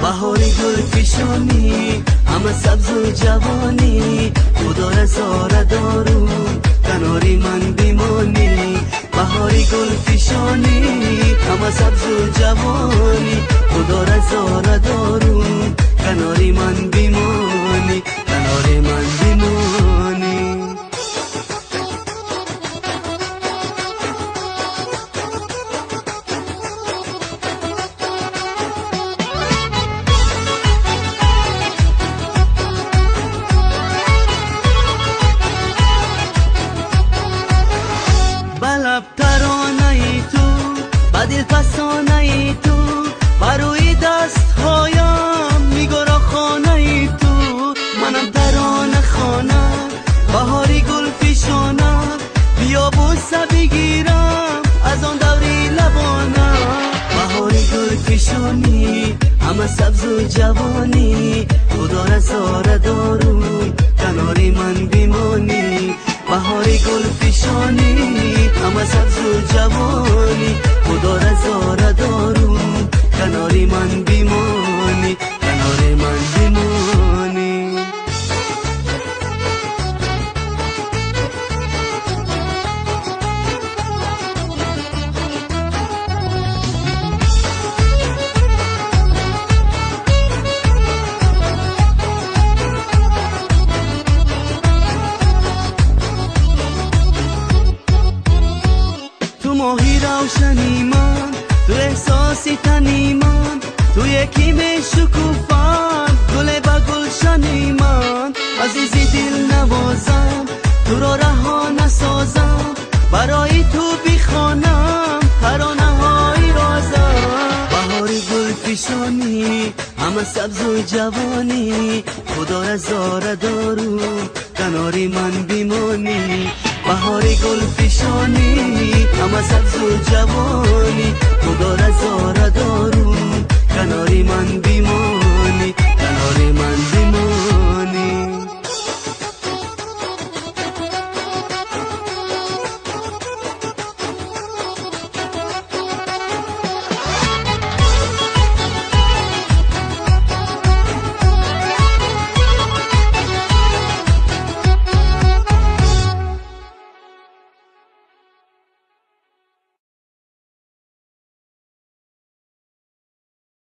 بهاری گل فشانی همه سبز و جوانی، خدا رضا دارو کناری من بیمانی. بهاری گل فشانی همه سبز و جوانی، خدا رضا دارو کناری من بیمانی، کناری من بیمانی. بلب ترانه تو، بدل فسانه تو، بروی دست هایم میگرا خانه تو. منم ترانه خانه، بهاری گل فشانه، بیا بوسه بگیرم از آن دوری لبانه. بهاری گل فشانی همه سبز و جوانی، خدا رضا دارو کناری من بیمانی. بهاری گل فشانی همه سبز و جوانی، خدا رضا دارو کناری من بیمانی، کناری من بیمانی. تو ماهی روشنی من، تو احساسی تنی من، تو یکی می شکوفان گل به گلشنی من. عزیزی دل نوازم، تو را رها نسازم، برای تو بخوانم ترانه های رازم. بهاری گل فشانی همه سبز و جوانی، خدا رضا دارو کناری من بیمانی. بهاری گل فشانی همه سبز و جوانی، خدا رضا دارو کناری من بیمانی، کناری من.